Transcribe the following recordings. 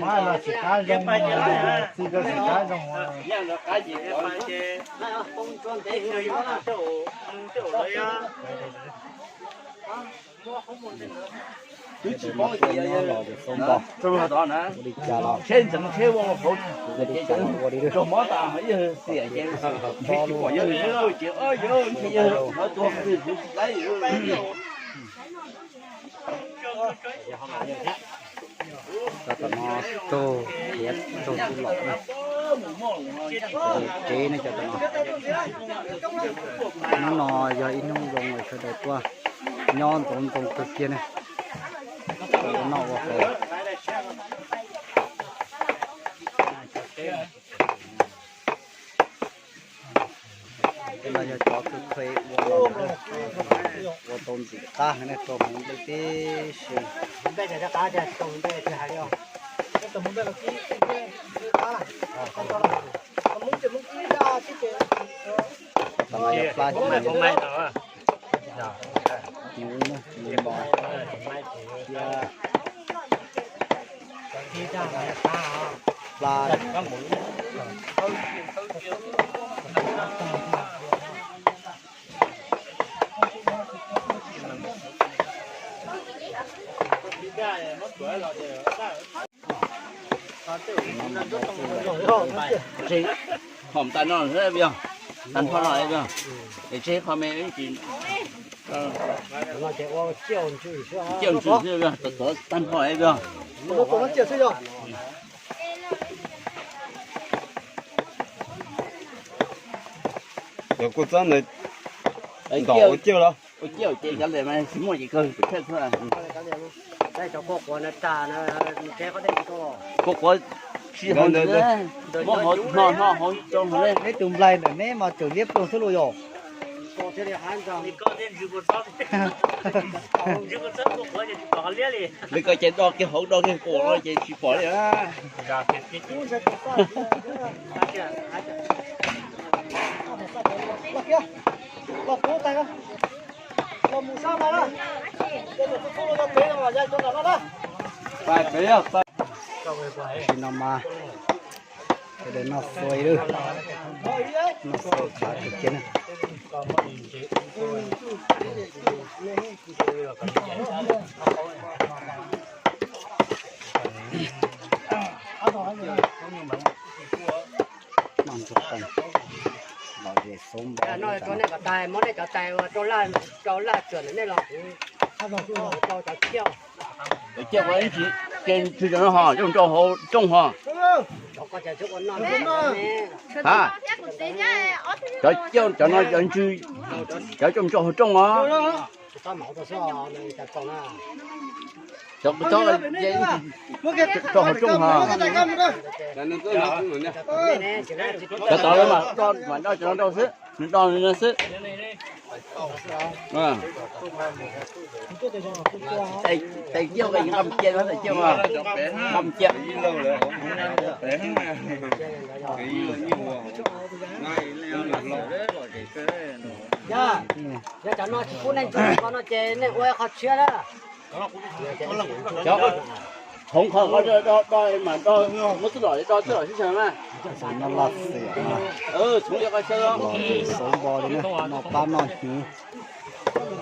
Mas los tsis qab zoo, txij koj tsis qab zoo. Twb tsis paub tias yog ua li cas los ua li cas los ua li. Cov tom no raug, thiab raug tub laum na. Tsev ne cov tom no. Hnub no yog ib hnub zoo uas sawv daws tuaj nyob ntxoov ntxoo kawg kiag ne. Ua noj ua haus. Tej no yog cov kws kheev ua, ua tau ntxim qab heev ne, rau hmoov nplej tib si. Tom no yog plab, nyuv, nyuv npoo, thiab plab. Hom tas no xwb yog, tag nrho no yog, es tseg qhov me tsis, ciaj ntsws xwb yog, tag nrho yog. Yog kuj txob ntawd, ntaus ua ciaj los? Ua ciaj ces cov lawm mas tsis muaj ces kawg tus thawj xwb. Quav quav tsis hau ntawd, muab hauv hno hno hauv tsoo hauv ne. Neb tus nplaig ntawm neb mas tseem liab ploog xwb los yog. Li ko ces do kiag hauv do kiag quas no ces tsis pom li. Los mus sab no na. Tus txhua txhua los yog pem no, yog cov nram no na. Pais pem, pais. Tam sim no mas Sawv daws noj xua lawm, noj xua khav kawg kiag na. Noj ntsuag qees, lom zem xauv npo. Cov ciaj ua ib ntsis, ces ntswg cov no ho, coj ntswg cov no ho, coj mus rau hauv rooj ho. Ha, cov ciaj cov no cov ntswg, cov coj mus rau hauv rooj os. Cov kuv txhob rau hauv rooj ho. Cov tod mas do, mas do cov no rau xwb, nws do no xwb. Tais ciaj nqa mus cia, tais ciaj nqa mus cia. Yog cov no tsis pub nej ntswg ko no ces nej ua qhov tshiab na. Cov hloov qhov ko do, do mas do, muab txuj lom do txuj lom sib xyaw mas. Noj laj xiam, lom zem xauv npo li na, noj pab noj hnyuv,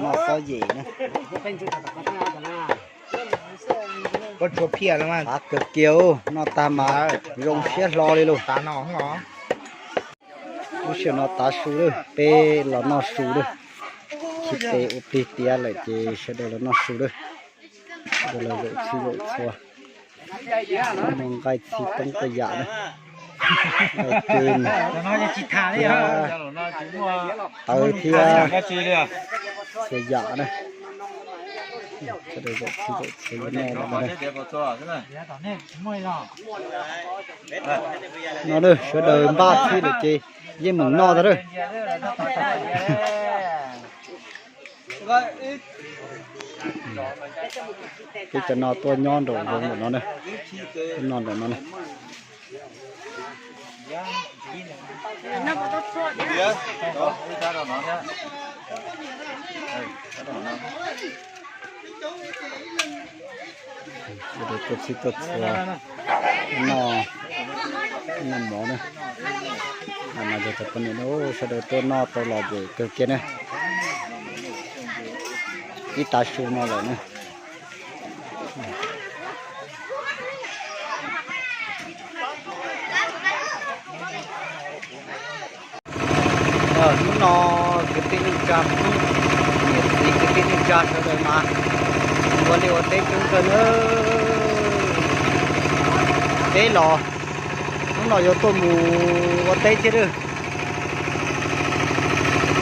noj xob yem na. Khav kawg kiag, noj tag mas zoo siab hlo li lauj. Lub sij hawm no tav su lawm, peb los noj su lawm. Chim tes ua plig tiav lawm ces sawv daws los noj su lawm. Sawv daws los zaum txhij zaum txhua, muaj nqaij txhij poob txhua yam na, nqaij ces thiab tawv thiab txhua yam na. Sawv daws zaum txhij zaum txhua yuav noj lawm na. No na, sawv daws npaj txhij lawm ces yeej meem noj ntag na. Peb cov no tuaj nyob nraum zoov ntawm no na, tuaj noj ntawm no na. Sawv daws tuaj txhij tuaj txhua noj, noj mov na. No yog cov poj niam na, sawv daws tuaj noj tau lom zem kawg kiag na. Ib tav su no lawm na. Hnub no kwv tij neej tsa, niam txiv kwv tij neej tsa sawv daws mas ua liaj ua teb coob kawg nawb. Peb los hnub no yuav tuaj mus ua teb thiab lawm.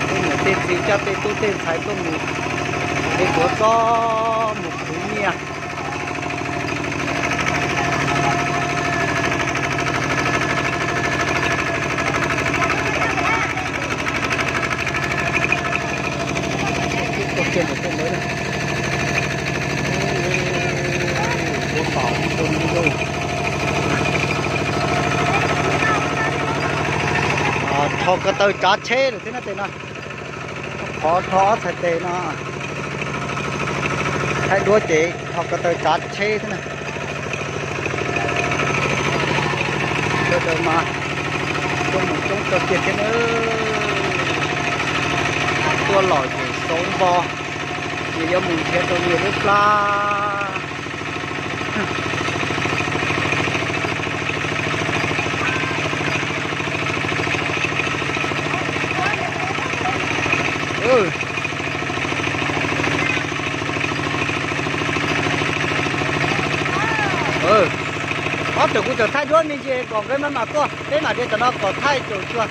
Tej niam tej txiv coj tej tub tej ntxhais tuaj mus de tuav txob mus khwv nyiaj. Rho ko taw tsav tsheb lawm thiab na tej no. Qhov rho ob txhais tes no thaij duab ces rho ko taw tsav tsheb thiab na. Sawv daws mas tuaj mus coob kawg kiag thiab na. Tuaj lom zem xauv npo, nws yuav mus nrhiav rau nws lub plab. Ob tug kuv txawm thaij duab me ntsis kom nkawd maj mam tuaj, peb mam li tom no kom thaij caum tsuag.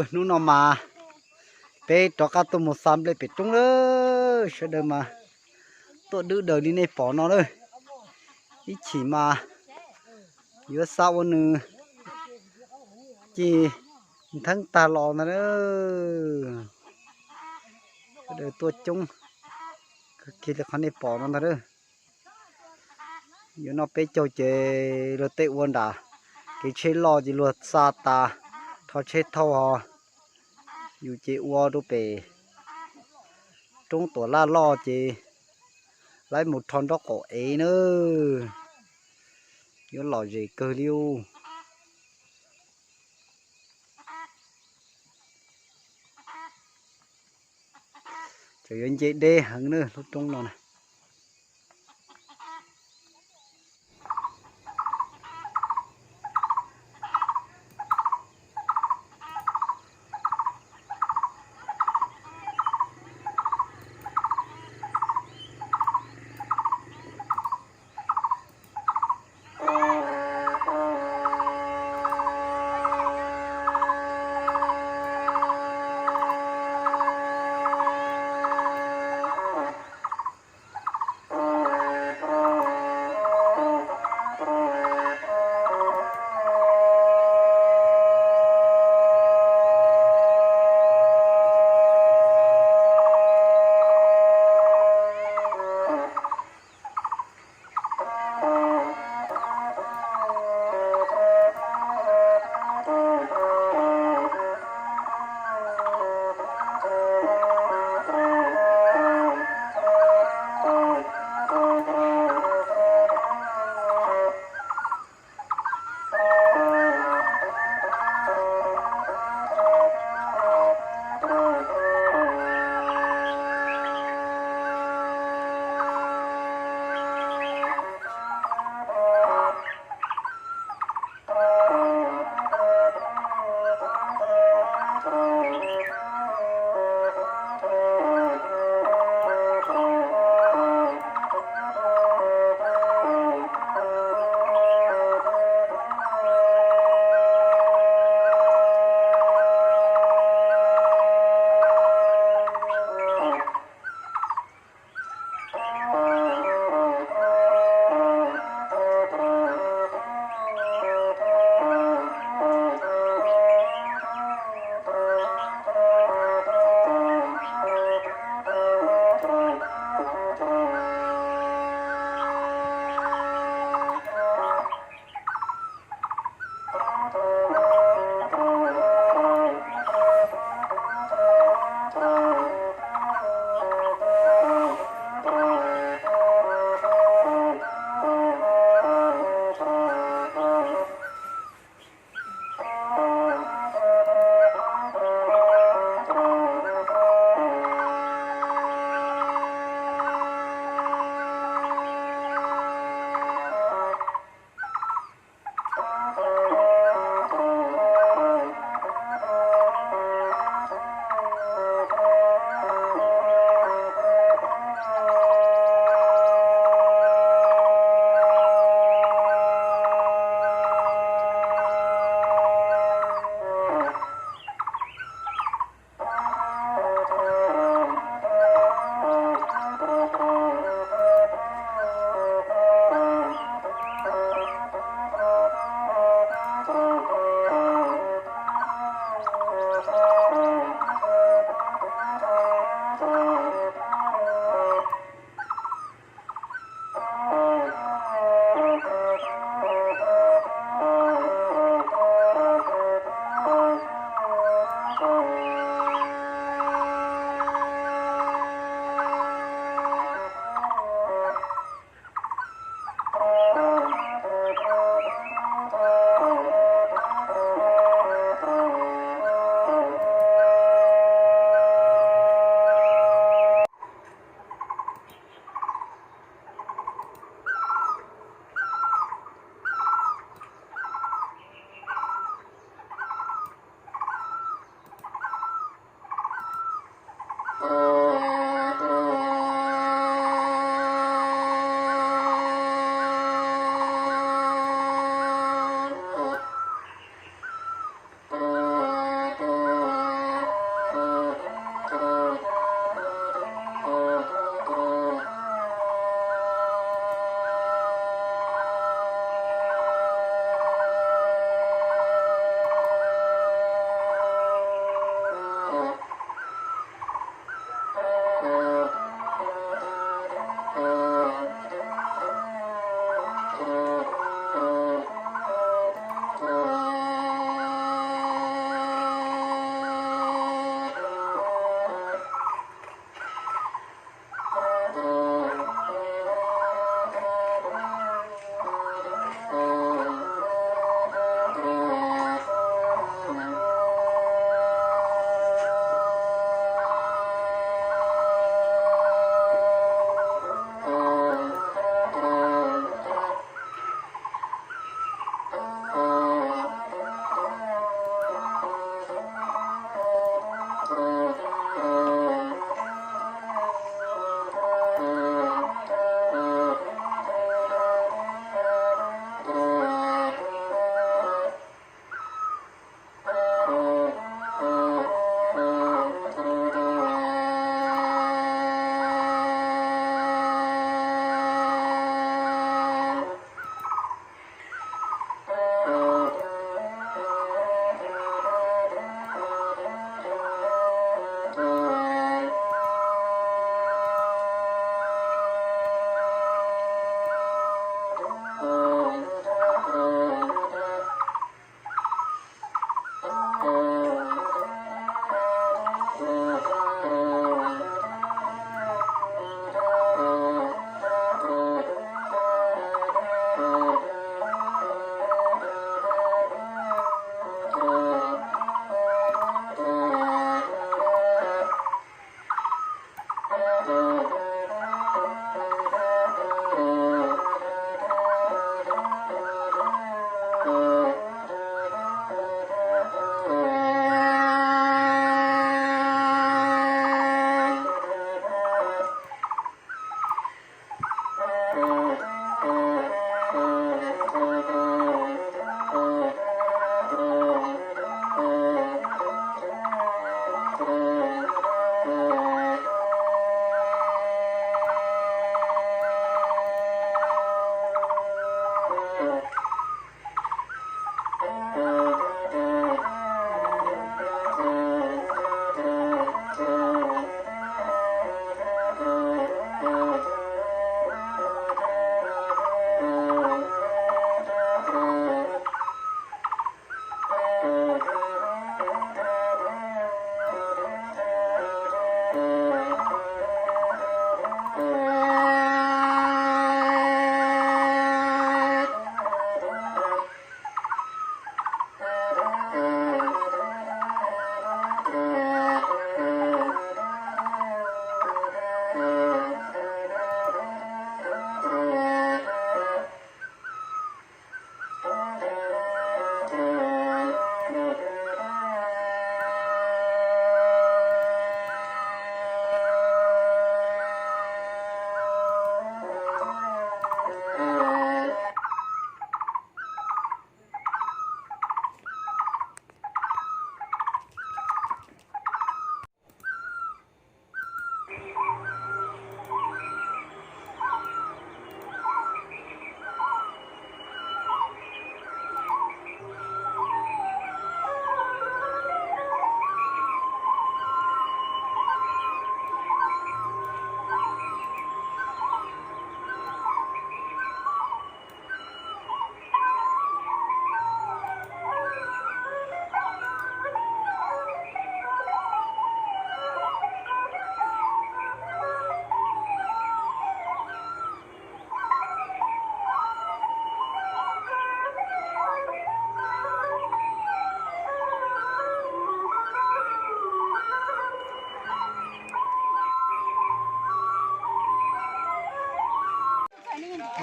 Hnub no mas peb rov qab tuaj mus xa nplej pem roob lawm, sawv daws mas tuaj dwb daws li nej pom no lawm. Ib chim mas yuav xa ua nws ci ntheeb tag los ntag. Sawv daws tuaj coob kawg kiag li qhov nej pom no ntag. Yuav noj peb caug ces luag tej ua nram kev tsheb loj ces luag xa tas, rho tsheb thauj ho. Yus ces ua rau pem roob tuam laj loj ces laib mus rho nraub qaum ev nawb. Yuav lom zem kawg li ub. Tseem yuav nce deb heev na lub roob no na.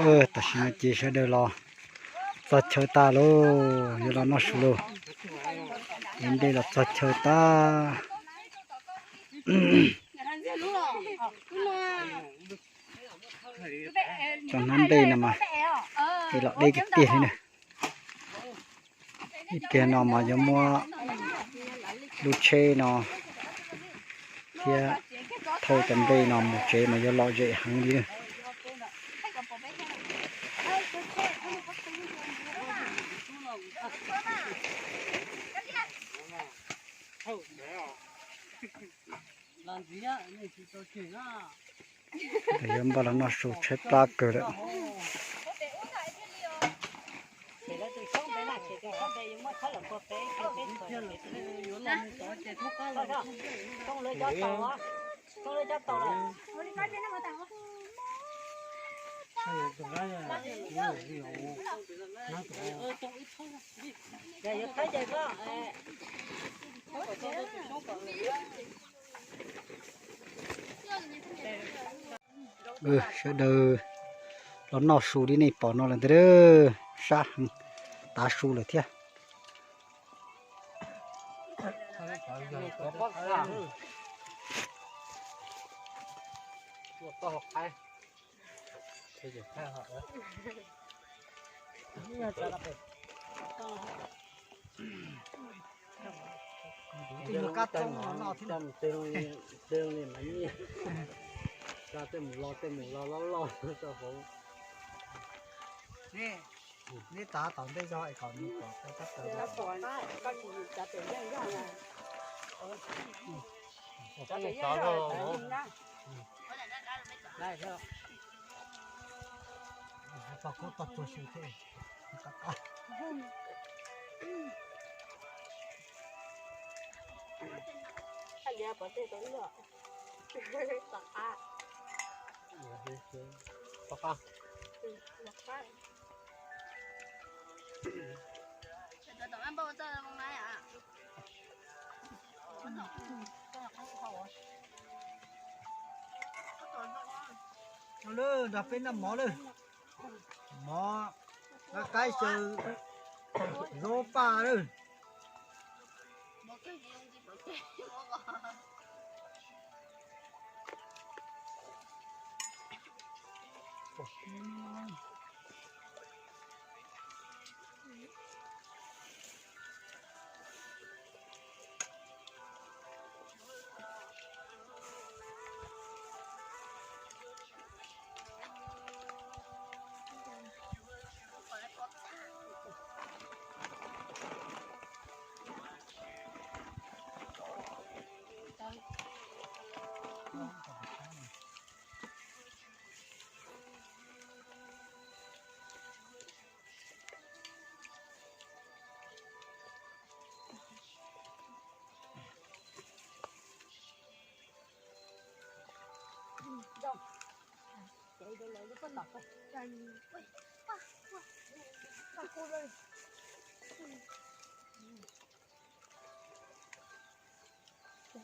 Tam sim no ces sawv daws los txog chaw tag lauj, yuav los noj su lauj. Ev nplej los txog chaw tag. Tso hnab nplej no mas es los deb tiag tiag li na. Ib pliag no mas yuav muab lub tsheb no thiab thauj cov nplej no mus tsev mas yuav lom zem heev li. Yuav npaj los noj su tshaib plab kawg lawm. Sawv daws los noj su li nej pom no lawm ntag, sab heev, tav su lawm thiab. Neb tav tom ntej zog es kom nws pom, tom kub tom tuag su thiab. Lawm, nrog peb noj mov lawm. Mov qaib xyaw zaub paj lawm.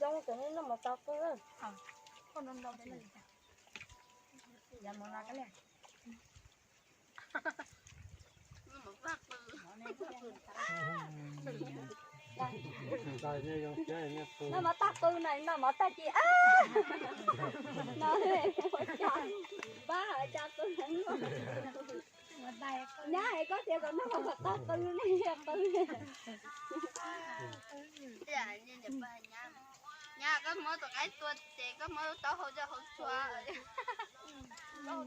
Zoo, cov no noj mov tau qw. Noj mov tag qw no, noj mov tag ces no, ua cas npab ua cas qw heev. Nyab es koj tias kom noj mov kom tag qw ne, qw. Nyab, koj muab tus qaib tua ces koj muab taub hau coj hauv tshuab. Ua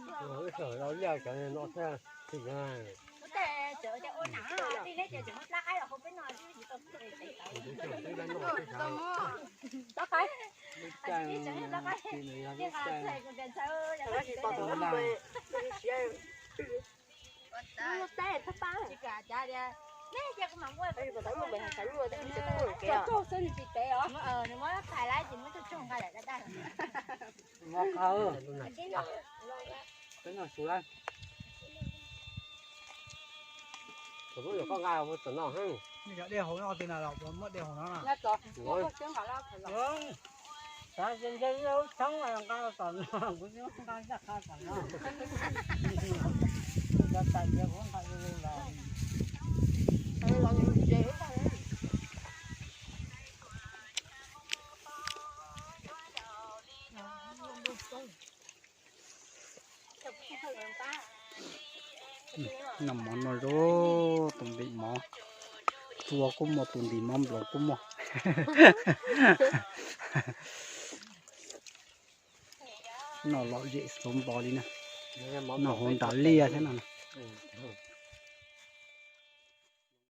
Mov qhov, peb noj su lawm. Tus tub yuav koj nqa mus tom no heev. Dej hauv no, muab dej hauv no na. Xav ntshe ntshe lub tshoob nqa tom no, kuv nqa tom no. Noj mov noj zoo, tus ntim mov tua kuj muaj, tus ntim mov nplaum kuj muaj. Noj lom zem xauv npo li na. Noj hauv nram liaj thiab no.